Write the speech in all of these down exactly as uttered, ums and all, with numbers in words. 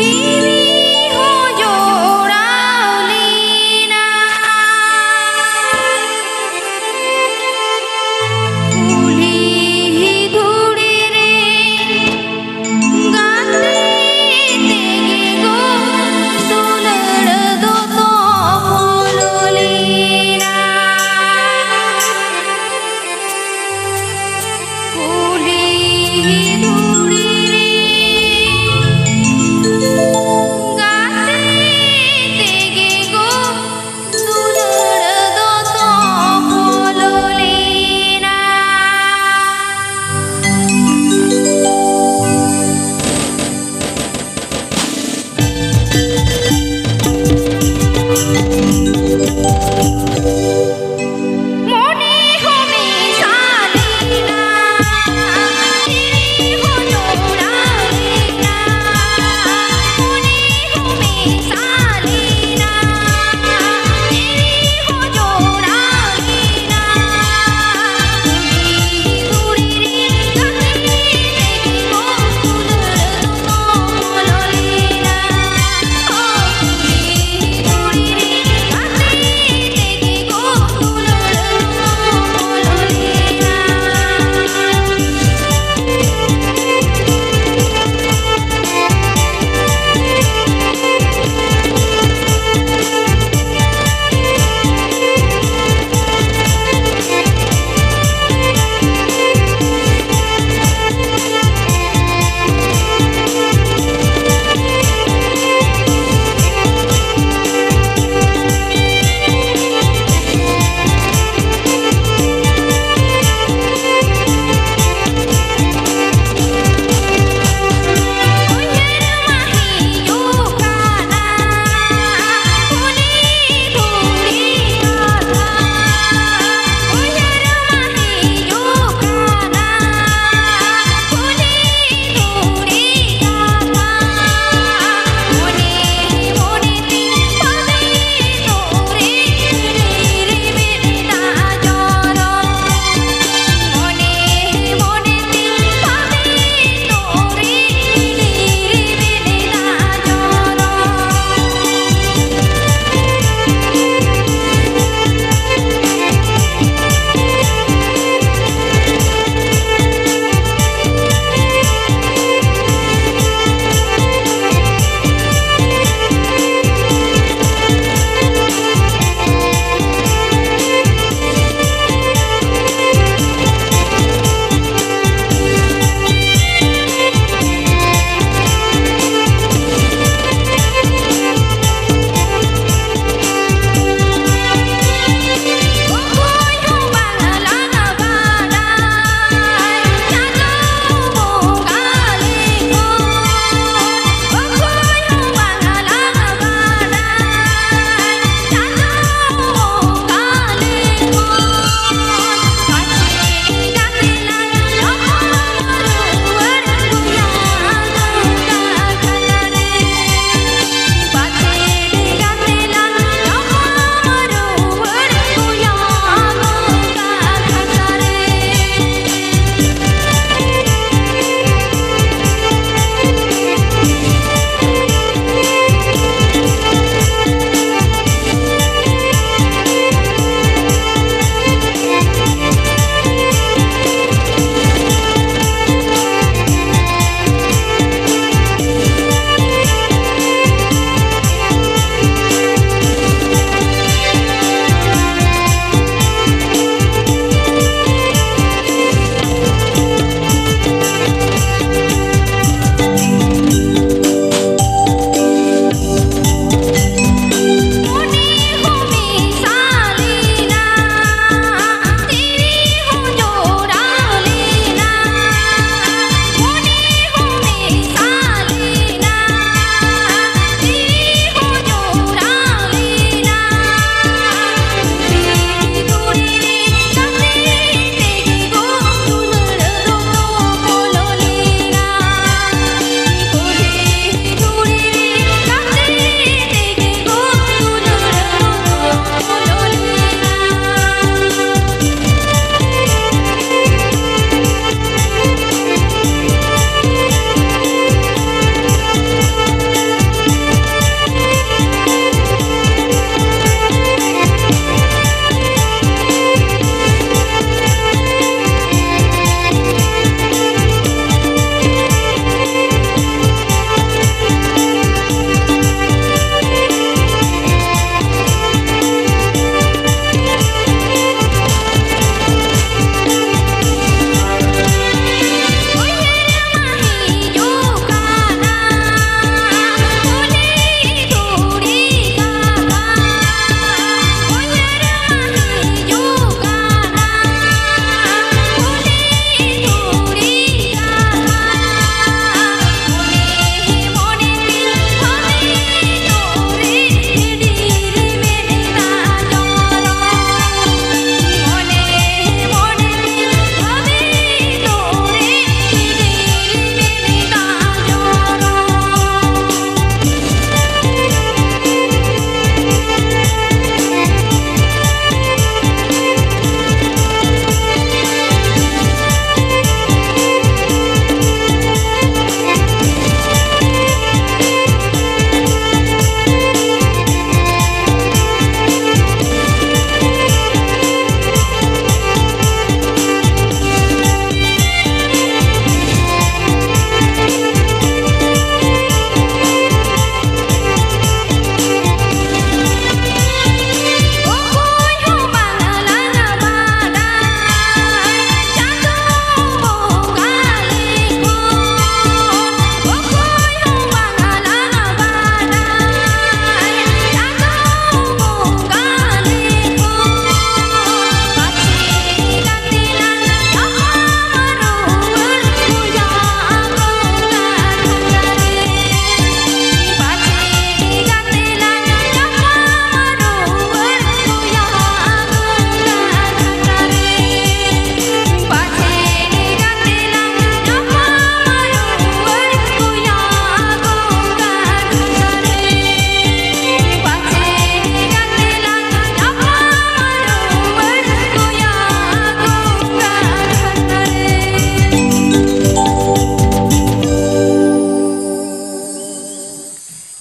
ᱡᱤᱣᱤ ᱦᱚᱸ ᱡᱚᱲᱟᱣ ᱞᱮᱱᱟ᱾ ᱠᱩᱞᱦᱤ ᱫᱷᱩᱲᱤ ᱨᱮ ᱜᱟᱛᱮ ᱛᱮᱜᱮ ᱜᱚ ᱫᱩᱞᱟᱹᱲ ᱫᱚ ᱛᱚᱯᱚᱞ ᱞᱮᱱᱟ᱾ ᱠᱩᱞᱦᱤ ᱫᱷᱩᱲᱤ ᱨᱮ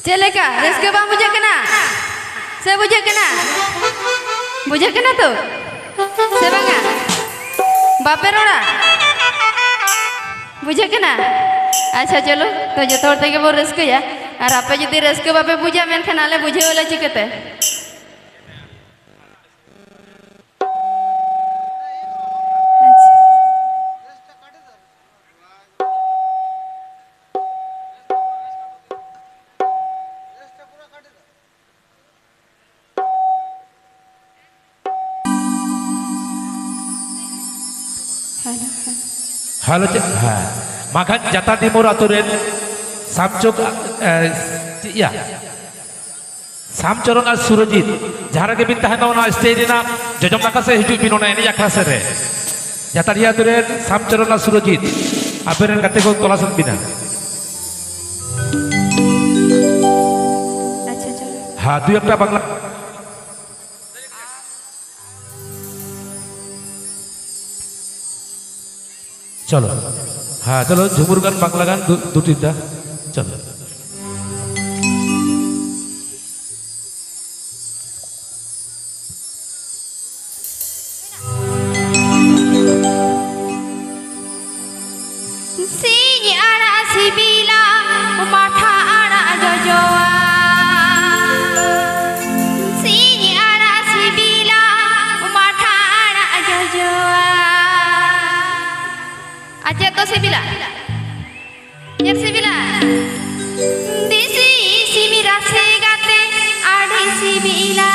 ᱪᱮᱫ ᱞᱮᱠᱟ? ᱨᱟᱹᱥᱠᱟᱹ ᱵᱟᱝ ᱵᱩᱡᱷᱟᱹᱜ ᱠᱟᱱᱟ? ᱥᱮ ᱵᱩᱡᱷᱟᱹᱜ ᱠᱟᱱᱟ? ᱵᱩᱡᱷᱟᱹᱜ ᱠᱟᱱᱟ ᱛᱚ? ᱥᱮ ᱵᱟᱝᱟ? ᱵᱟᱯᱮ ᱨᱚᱲᱟ? ᱵᱩᱡᱷᱟᱹᱜ ᱠᱟᱱᱟ? ᱟᱪᱪᱷᱟ, ᱪᱚᱞᱚ, ᱛᱚ ᱡᱚᱛᱚ ᱦᱚᱲ ᱛᱮᱜᱮ ᱵᱚᱱ ᱨᱟᱹᱥᱠᱟᱹᱭᱟ᱾ ᱟᱨ ᱟᱯᱮ ᱡᱩᱫᱤ ᱨᱟᱹᱥᱠᱟᱹ ᱵᱟᱯᱮ ᱵᱩᱡᱟ, ᱢᱮᱱᱠᱷᱟᱱ ᱟᱞᱮ ᱵᱩᱡᱷᱟᱹᱣ ᱟᱞᱮ ᱪᱤᱠᱟᱹᱛᱮ? ᱦᱮᱞᱳ, ᱪᱮᱫ? ᱦᱮᱸ, ᱢᱟᱠᱷᱟᱱ ᱡᱟᱛᱟ ᱰᱤᱢᱩᱨ ᱟᱛᱳ ᱨᱮᱱ ᱥᱟᱢᱪᱚᱠ, ᱮ, ᱪᱮᱫ ᱭᱟ? ᱥᱟᱢᱪᱚᱨᱚᱱ ᱟᱨ ᱥᱩᱨᱚᱡᱤᱛ, ᱡᱟᱦᱟᱸ ᱨᱮᱜᱮ ᱵᱤᱱ ᱛᱟᱦᱮᱱᱟ, ᱚᱱᱟ ᱥᱴᱮᱡᱽ ᱨᱮᱱᱟᱜ ᱡᱚᱡᱚᱢ ᱱᱟᱠᱷᱟ ᱥᱮᱫ ᱦᱤᱡᱩᱜ ᱵᱤᱱ, ᱚᱱᱟ ᱮᱱᱮᱡ ᱟᱠᱷᱲᱟ ᱥᱮᱫ ᱨᱮ᱾ ᱡᱟᱛᱟᱲᱤᱭᱟᱹ ᱟᱛᱳ ᱨᱮᱱ ᱥᱟᱢᱪᱚᱨᱚᱱ ᱟᱨ ᱥᱩᱨᱚᱡᱤᱛ, ᱟᱯᱮ ᱨᱮᱱ ᱜᱟᱛᱮ ᱠᱚ ᱛᱚᱞᱟᱥ ᱮᱫ ᱵᱤᱱᱟ᱾ ᱟᱪᱪᱷᱟ, ᱪᱚᱞᱚ᱾ ᱦᱮᱸ, ᱫᱩᱭ ᱮᱠᱴᱟ ᱵᱟᱝᱞᱟ᱾ ᱪᱚᱞᱚ, ᱦᱮᱸ, ᱪᱚᱞᱚ, ᱡᱷᱩᱢᱩᱨ ᱜᱟᱱ, ᱵᱟᱝᱞᱟ ᱜᱟᱱ, ᱫᱩ, ᱫᱩ ᱛᱤᱱᱴᱟ᱾ ᱪᱚᱞᱚ᱾ ᱥᱤᱧ ᱟᱲᱟᱜ ᱥᱤᱵᱤᱞᱟ, ᱢᱟᱴᱷᱟ ᱟᱲᱟᱜ ᱡᱚᱡᱚᱣᱟ᱾ ᱥᱤᱧ ᱟᱲᱟᱜ ᱥᱤᱵᱤᱞᱟ, ᱢᱟᱴᱷᱟ ᱟᱲᱟᱜ ᱡᱚᱡᱚᱣᱟ᱾ ᱟᱨ ᱪᱮᱫ ᱫᱚ ᱥᱤᱵᱤᱞᱟ? ᱪᱮᱫ ᱥᱤᱵᱤᱞᱟ? ᱫᱮᱥᱤ ᱥᱤᱢ ᱨᱟᱥᱮ ᱠᱟᱛᱮ ᱟᱹᱰᱤ ᱥᱤᱵᱤᱞᱟ᱾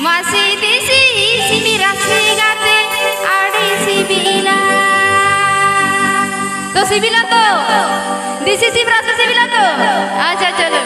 ᱢᱟᱥᱮ ᱫᱮᱥᱤ ᱥᱤᱢ ᱨᱟᱥᱮ ᱠᱟᱛᱮ ᱟᱹᱰᱤ ᱥᱤᱵᱤᱞᱟ᱾ ᱛᱚ ᱥᱤᱵᱤᱞᱟ ᱛᱚ? ᱫᱮᱥᱤ ᱥᱤᱢ ᱨᱟᱥᱮ ᱥᱤᱵᱤᱞᱟ ᱛᱚ? ᱟᱪᱪᱷᱟ, ᱪᱚᱞᱚ᱾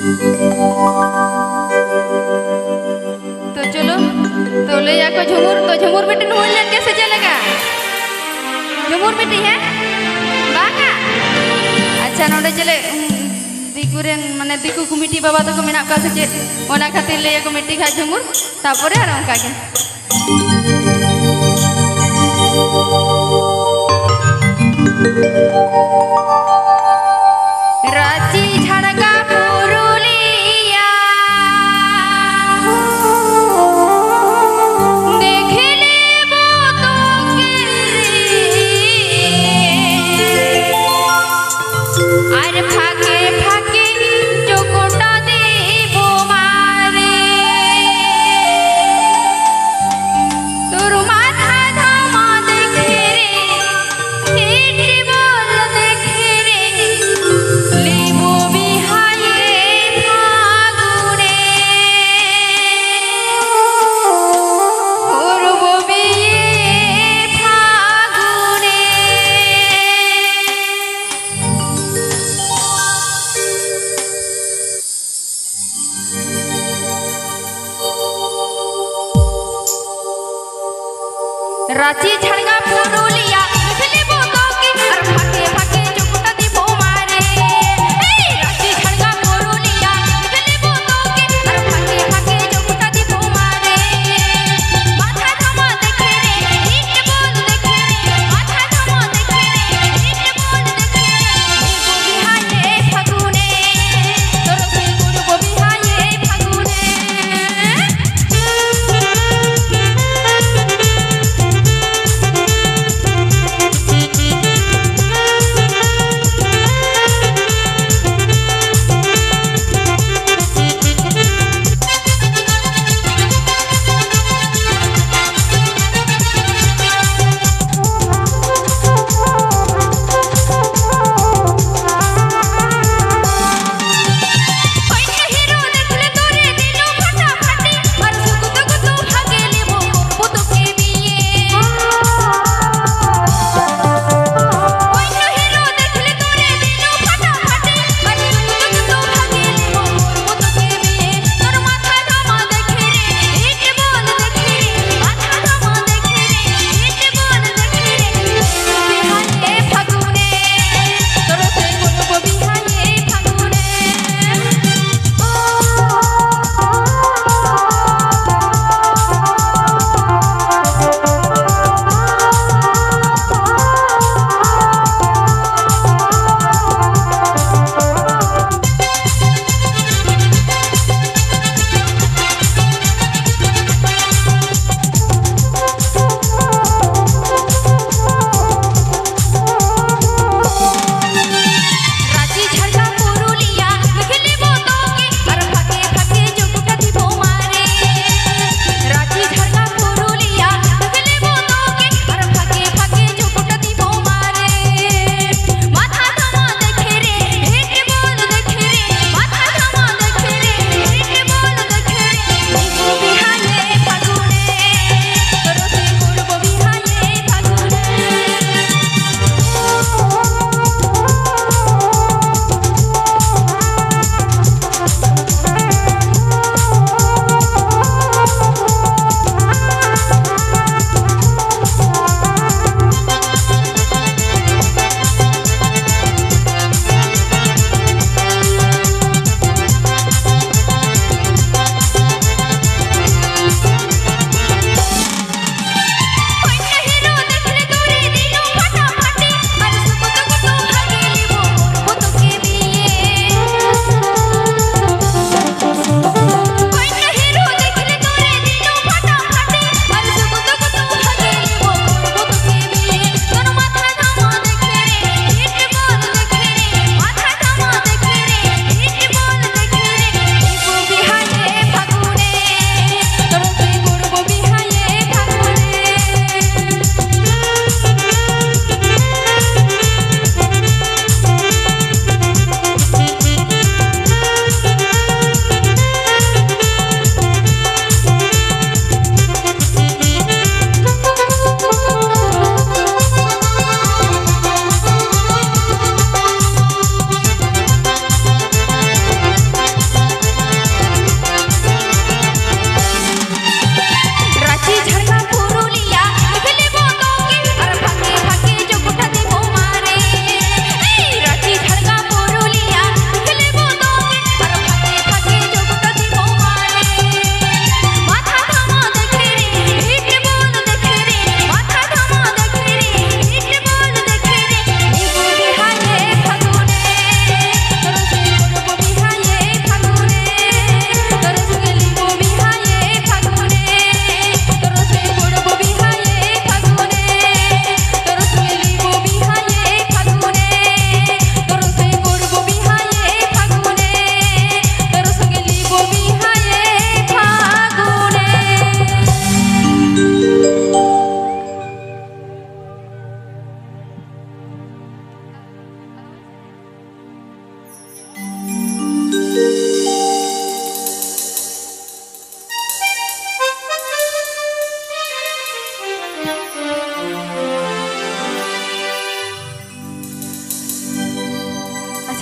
ᱛᱚ ᱪᱚᱞᱚ, ᱛᱚ ᱞᱟᱹᱭᱟ ᱠᱚ ᱡᱷᱩᱢᱩᱨ, ᱛᱚ ᱡᱷᱩᱢᱩᱨ ᱢᱤᱫᱴᱮᱱ ᱦᱩᱭ ᱞᱮᱱ ᱜᱮ ᱥᱮ ᱪᱮᱫ ᱞᱮᱠᱟ? ᱡᱷᱩᱢᱩᱨ ᱢᱤᱫᱴᱮᱱ, ᱦᱮᱸ? ᱵᱟᱝᱟ? ᱟᱪᱪᱷᱟ, ᱱᱚᱰᱮ ᱪᱮᱞᱮ, ᱩᱸ, ᱫᱤᱠᱩ ᱨᱮᱱ, ᱢᱟᱱᱮ ᱫᱤᱠᱩ ᱠᱚᱢᱤᱴᱤ ᱵᱟᱵᱟ ᱛᱟᱠᱚ ᱢᱮᱱᱟᱜ ᱠᱚᱣᱟ ᱥᱮ ᱪᱮᱫ? ᱚᱱᱟ ᱠᱷᱟᱹᱛᱤᱨ ᱞᱟᱹᱭᱟ ᱠᱚ ᱢᱤᱫᱴᱮᱱ ᱜᱷᱟᱜ ᱡᱷᱩᱢᱩᱨ, ᱛᱟᱯᱚᱨᱮ ᱟᱨ ᱚᱱᱠᱟ ᱜᱮ᱾ ᱨᱟᱸᱪᱤ, ᱡᱷᱟᱲᱜᱨᱟᱢ, ᱯᱩᱨᱩᱞᱤᱭᱟ, ᱫᱤᱜᱷᱤ, ᱞᱮᱵᱩ, ᱛᱚᱝᱜᱮ, ᱟᱨ ᱯᱷᱟᱸᱠᱮ ᱯᱷᱟᱸᱠᱮ ᱪᱳᱠᱳᱴᱟ ᱫᱤ ᱵᱳᱢᱟᱨᱮ᱾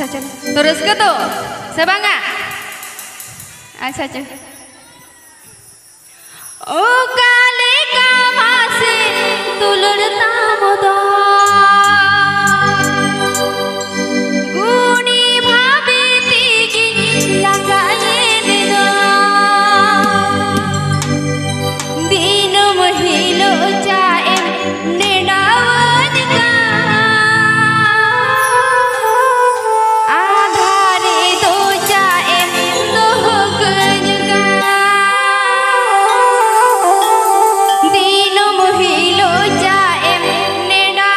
ᱟᱪᱪᱷᱟ, ᱛᱚ ᱨᱟᱹᱥᱠᱟᱹ ᱛᱚ ᱥᱮ ᱵᱟᱝᱟ? ᱟᱪᱪᱷᱟ, ᱟᱪᱪᱷᱟ᱾ ᱚᱠᱟ ᱞᱮᱠᱟ ᱢᱟᱥᱮ ᱫᱩᱞᱟᱹᱲ ᱛᱟᱢ ᱫᱚ, ᱜᱩᱱᱤ ᱵᱷᱟᱵᱮ ᱛᱮᱜᱮᱧ ᱞᱟᱸᱜᱟᱭᱮᱱ ᱫᱚ᱾ ᱫᱤᱱᱟᱹᱢ ᱦᱤᱞᱳᱜ ᱪᱟ ᱮᱢ ᱱᱮᱰᱟᱣᱟᱹᱧ ᱠᱟᱱ, ᱟᱫᱷᱟ ᱨᱮᱫᱚ ᱪᱟ ᱮᱢ ᱫᱚᱦᱚ ᱠᱟᱹᱧ ᱠᱟᱱ᱾ ᱫᱤᱱᱟᱹᱢ ᱦᱤᱞᱳᱜ ᱪᱟ ᱮᱢ ᱱᱮᱰᱟ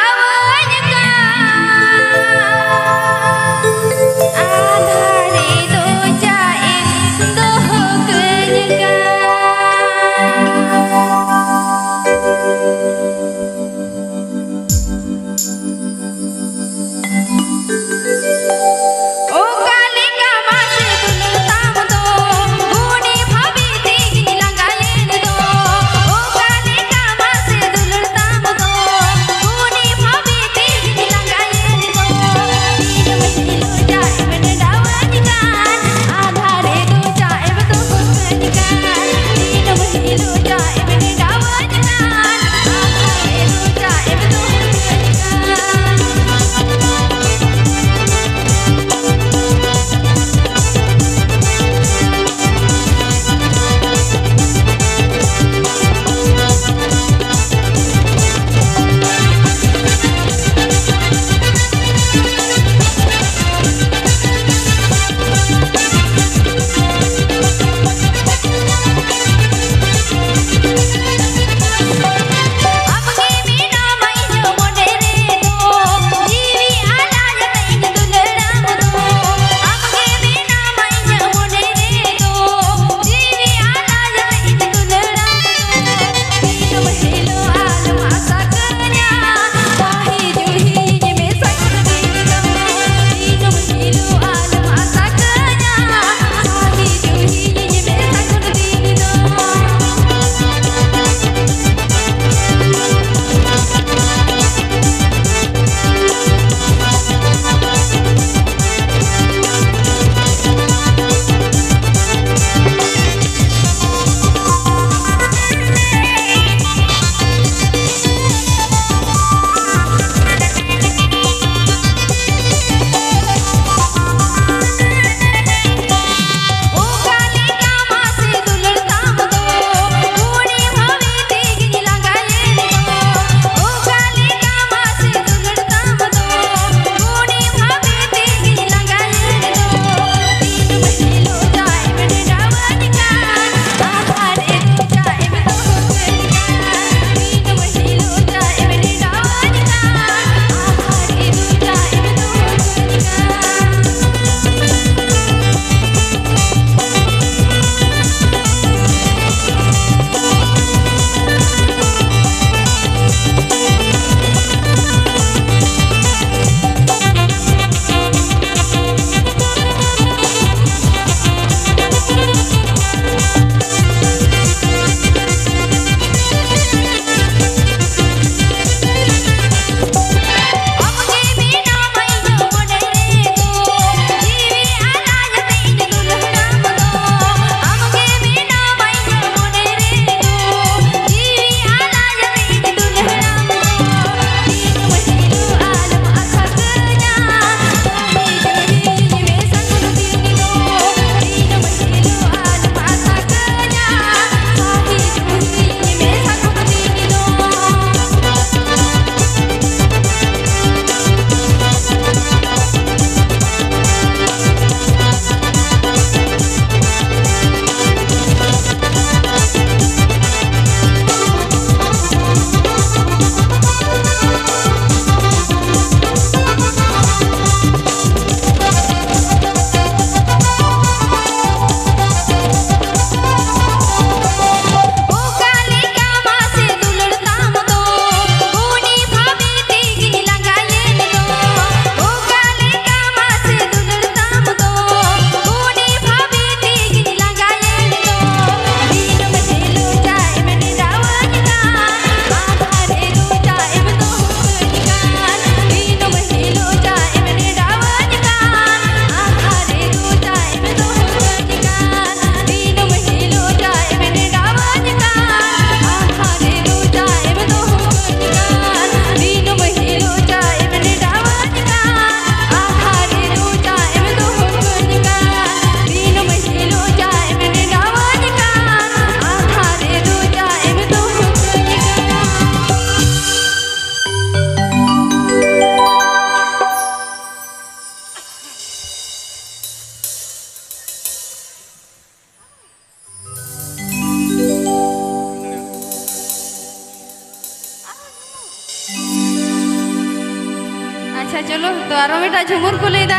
ᱟᱪᱪᱷᱟ, ᱪᱚᱞᱚ, ᱛᱚ ᱟᱨᱚ ᱢᱤᱫᱴᱟᱝ ᱡᱷᱩᱢᱩᱨ ᱠᱚ ᱞᱟᱹᱭᱫᱟ᱾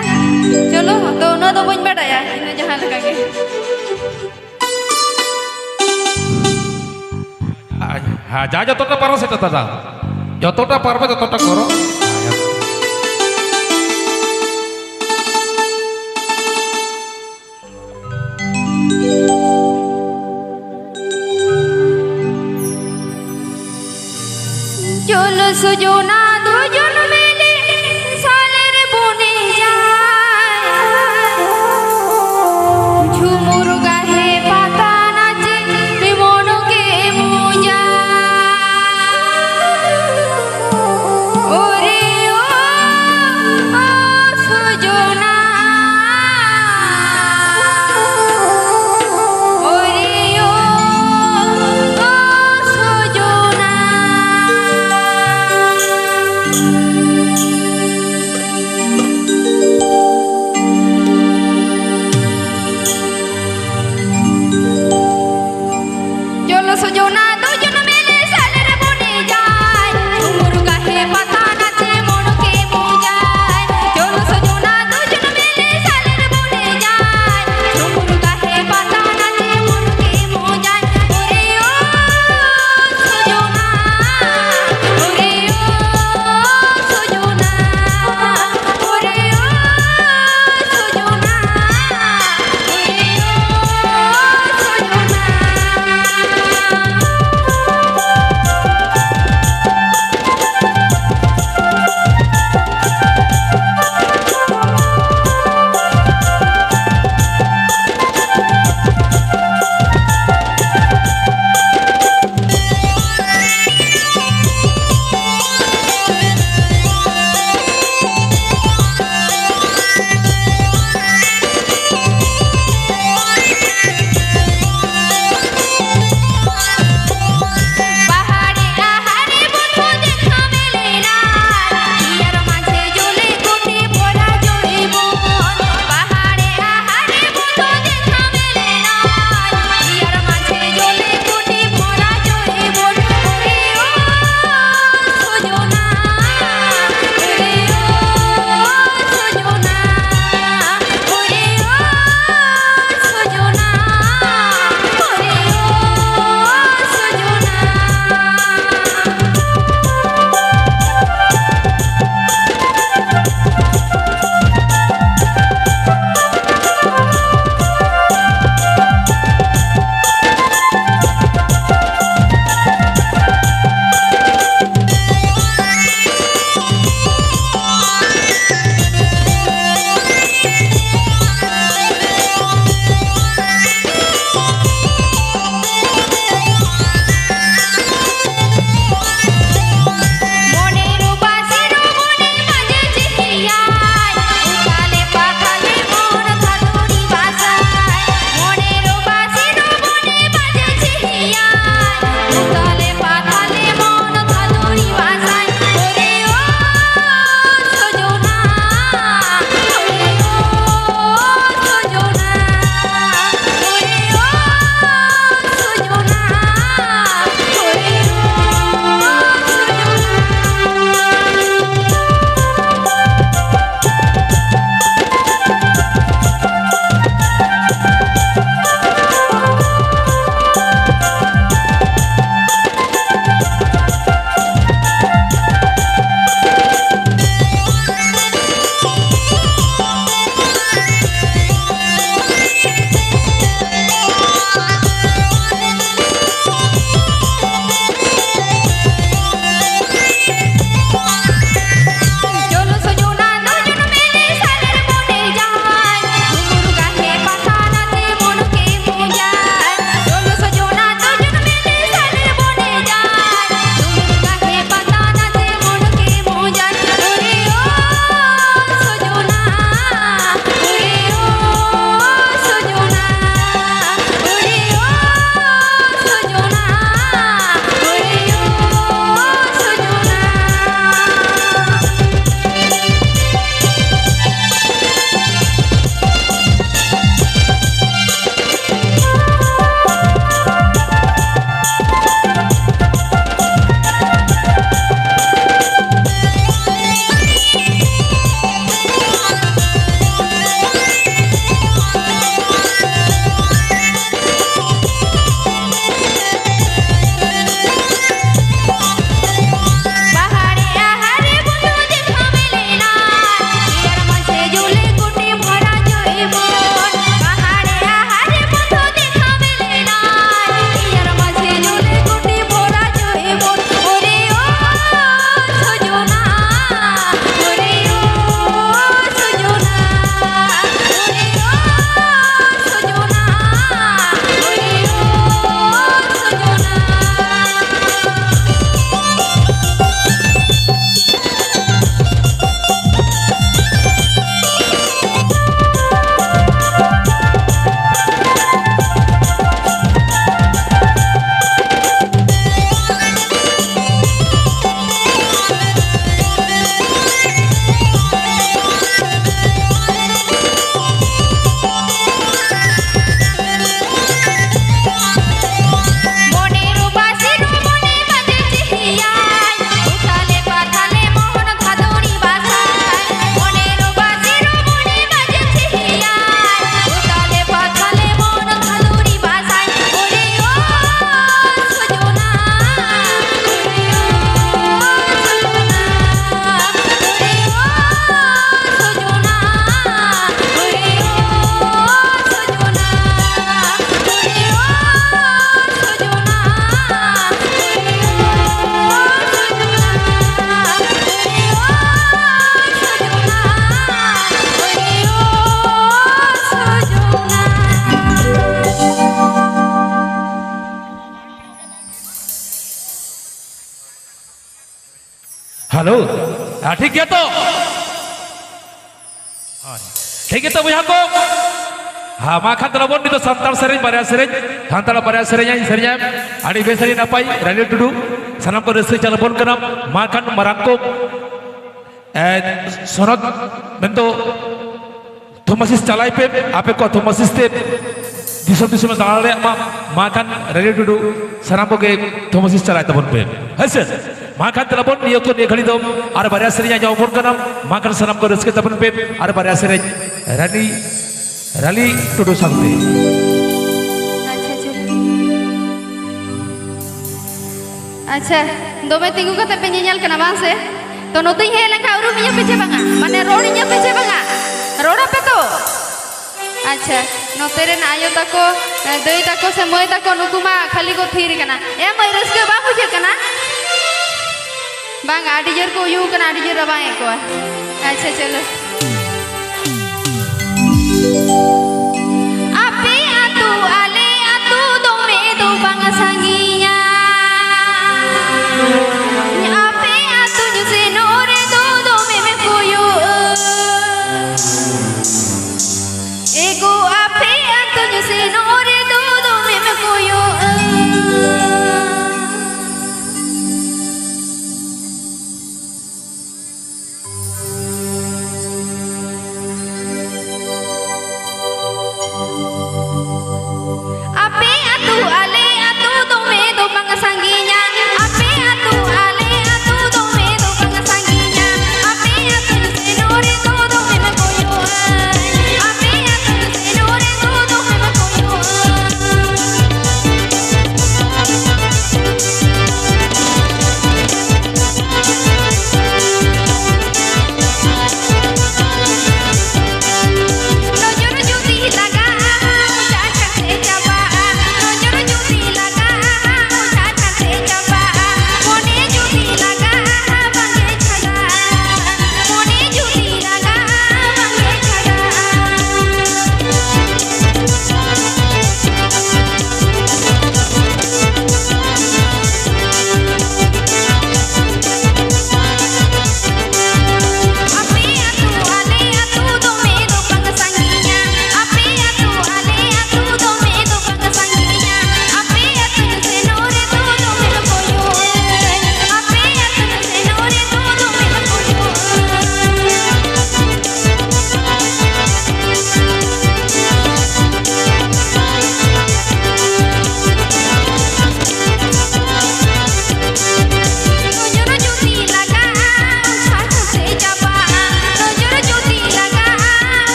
ᱪᱚᱞᱚ, ᱛᱚ ᱩᱱᱟᱹᱜ ᱫᱚ ᱵᱟᱹᱧ ᱵᱟᱰᱟᱭᱟ, ᱤᱧ ᱫᱚ ᱡᱟᱦᱟᱸ ᱞᱮᱠᱟ ᱜᱮ᱾ ᱦᱮᱸ, ᱡᱟ ᱡᱚᱛᱚᱴᱟ ᱯᱟᱨᱚ ᱥᱮᱴᱟ ᱫᱟᱫᱟ, ᱡᱚᱛᱚᱴᱟ ᱯᱟᱨᱚ ᱡᱚᱛᱚᱴᱟ ᱠᱚᱨᱚ᱾ ᱪᱚᱞᱚ ᱥᱚᱡᱚᱱᱟ ᱫᱩᱡᱚᱱ ᱢᱤᱞᱮ ᱥᱟᱞᱮ ᱨᱮ ᱵᱚᱱᱮ ᱡᱟᱭ᱾ ᱡᱷᱩᱢᱩᱨ ᱜᱟᱦᱮ ᱯᱟᱛᱟ ᱱᱟᱪᱮ ᱢᱚᱱ ᱜᱮ ᱢᱩᱡᱟ᱾ ᱳᱨᱮ ᱦᱮᱞᱳ, ᱦᱮᱸ, ᱴᱷᱤᱠ ᱜᱮᱭᱟ ᱛᱚ? ᱦᱳᱭ᱾ ᱴᱷᱤᱠ ᱜᱮᱭᱟ ᱛᱚ, ᱵᱚᱭᱦᱟ ᱠᱚ? ᱦᱮᱸ, ᱢᱟ ᱠᱷᱟᱱ ᱛᱟᱦᱞᱮ ᱵᱚᱱ ᱱᱤᱛᱚᱜ ᱥᱟᱱᱛᱟᱲ ᱥᱮᱨᱮᱧ ᱵᱟᱨᱭᱟ ᱥᱮᱨᱮᱧ, ᱥᱟᱱᱛᱟᱲ ᱵᱟᱨᱭᱟ ᱥᱮᱨᱮᱧ ᱟᱹᱧ ᱥᱮᱨᱮᱧᱟ᱾ ᱟᱹᱰᱤ ᱵᱮᱥ, ᱟᱹᱰᱤ ᱱᱟᱯᱟᱭ, ᱨᱟᱱᱤ ᱴᱩᱰᱩ, ᱥᱟᱱᱟᱢ ᱠᱚ ᱨᱟᱹᱥᱠᱟᱹ ᱪᱟᱞ ᱟᱵᱚᱱ ᱠᱟᱱᱟ᱾ ᱢᱟ ᱠᱷᱟᱱ ᱢᱟᱨᱟᱝ ᱠᱚ, ᱮ, ᱥᱚᱱᱚᱛ ᱢᱮᱱᱫᱚ ᱛᱷᱩᱢᱟᱥᱤᱥ ᱪᱟᱞᱟᱭ ᱯᱮ, ᱟᱯᱮ ᱠᱚ ᱛᱷᱩᱢᱟᱥᱤᱥ ᱛᱮ ᱫᱤᱥᱚᱢ ᱫᱤᱥᱚᱢ ᱮ ᱫᱟᱬᱟ ᱫᱟᱲᱮᱭᱟᱜ ᱢᱟ᱾ ᱢᱟ ᱠᱷᱟᱱ ᱨᱟᱱᱤ ᱴᱩᱰᱩ, ᱥᱟᱱᱟᱢ ᱠᱚᱜᱮ ᱛᱷᱩᱢᱟᱥᱤᱥ ᱪᱟᱞᱟᱭ ᱛᱟᱵᱚᱱ ᱯᱮ, ᱦᱮᱸ ᱥᱮ? ᱢᱟ ᱠᱷᱟᱱ ᱛᱟᱦᱞᱮ ᱵᱚᱱ ᱱᱤᱭᱟᱹ ᱚᱠᱛᱚ ᱱᱤᱭᱟᱹ ᱜᱷᱟᱹᱲᱤ ᱫᱚ ᱟᱨ ᱵᱟᱨᱭᱟ ᱥᱮᱨᱮᱧ ᱟᱸᱡᱚᱢ ᱟᱵᱚᱱ ᱠᱟᱱᱟ᱾ ᱢᱟ ᱠᱷᱟᱱ ᱥᱟᱱᱟᱢ ᱠᱚ ᱨᱟᱹᱥᱠᱟᱹ ᱛᱟᱵᱚᱱ ᱯᱮ ᱟᱨ ᱵᱟᱨᱭᱟ ᱥᱮᱨᱮᱧ ᱨᱟᱱᱤ, ᱨᱟᱱᱤ ᱴᱩᱰᱩ ᱥᱟᱶᱛᱮ᱾ ᱟᱪᱪᱷᱟ, ᱪᱚᱞᱚ᱾ ᱟᱪᱪᱷᱟ, ᱫᱚᱢᱮ ᱛᱤᱸᱜᱩ ᱠᱟᱛᱮ ᱯᱮ ᱧᱮᱧᱮᱞ ᱠᱟᱱᱟ ᱵᱟᱝ ᱥᱮ? ᱛᱚ, ᱱᱚᱛᱮᱧ ᱦᱮᱡ ᱞᱮᱱᱠᱷᱟᱱ ᱩᱨᱩᱢᱤᱧᱟᱹ ᱯᱮ ᱪᱮ ᱵᱟᱝᱟ? ᱢᱟᱱᱮ, ᱨᱚᱲᱤᱧᱟᱹ ᱯᱮ ᱪᱮ ᱵᱟᱝᱟ? ᱨᱚᱲ ᱟᱯᱮ ᱛᱚ? ᱟᱪᱪᱷᱟ, ᱱᱚᱛᱮ ᱨᱮᱱ ᱟᱭᱳ ᱛᱟᱠᱚ, ᱫᱟᱹᱭ ᱛᱟᱠᱚ ᱥᱮ ᱢᱟᱹᱭ ᱛᱟᱠᱚ, ᱱᱩᱠᱩ ᱢᱟ ᱠᱷᱟᱹᱞᱤ ᱠᱚ ᱛᱷᱤᱨ ᱠᱟᱱᱟ᱾ ᱮ ᱢᱟᱹᱭ, ᱨᱟᱹᱥᱠᱟᱹ ᱵᱟᱝ ᱵᱩᱡᱷᱟᱹᱜ ᱠᱟᱱᱟ? ᱵᱟᱝ, ᱟᱹᱰᱤ ᱡᱳᱨ ᱠᱚ ᱩᱭᱩ ᱠᱟᱱᱟ, ᱟᱹᱰᱤ ᱡᱳᱨ ᱨᱟᱵᱟᱝ ᱮᱫ ᱠᱚᱣᱟ᱾ ᱟᱪᱪᱷᱟ, ᱪᱚᱞᱚ᱾ ᱟᱯᱮ ᱟᱹᱛᱩ ᱟᱞᱮ ᱟᱹᱛᱩ ᱫᱚᱢᱮ ᱫᱚ ᱵᱟᱝ ᱥᱟᱺᱜᱤᱧᱟ᱾ ᱟᱯᱮ ᱟᱹᱛᱩ ᱥᱮᱱᱚᱜ ᱨᱮᱫᱚ ᱫᱚᱢᱮᱢ ᱠᱚᱭᱚᱜᱼᱟ᱾ ᱮᱜᱳ ᱟᱯᱮ ᱟᱹᱛᱩ ᱥᱮᱱᱚᱜ ᱨᱮᱫᱚ ᱫᱚᱢᱮᱢ ᱠᱚᱭᱚᱜᱼᱟ᱾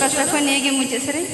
ᱯᱟᱥᱴᱟ ᱠᱷᱚᱱ ᱱᱤᱭᱟᱹ ᱜᱮ ᱢᱩᱪᱟᱹᱫ ᱥᱮᱨᱮᱧ᱾